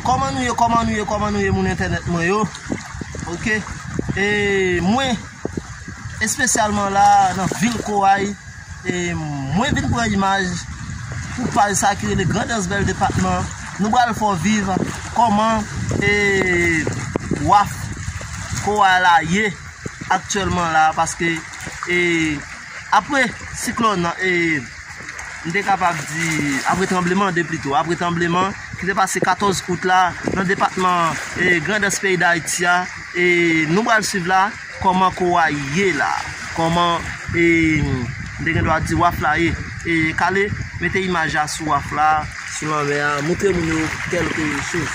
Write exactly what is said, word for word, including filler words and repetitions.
Kòman nou ye, kòman nou ye, kòman nou ye, moun entènèt mwen yo? Ok. E mwen, espesyalman la, nan vil Koway, e mwen vin pran imaj pou paj sa ki rele Grandans Bèl Depatman. Nou pral fè w viv kòman e waf Koway la ye aktyèlman la, paske e apre siklòn nan, e m te kapab di, apre tranbleman de plito, apre tranbleman ki te pase katòz out la nan depatman e Grandans peyi Dayiti a, e nou pral swiv la kòman Koway ye la, kòman e m te gen dwa di waf la ye. E Kale, mete imaj la sou waf la, sou lanmè a, montre moun yo kèlke choz.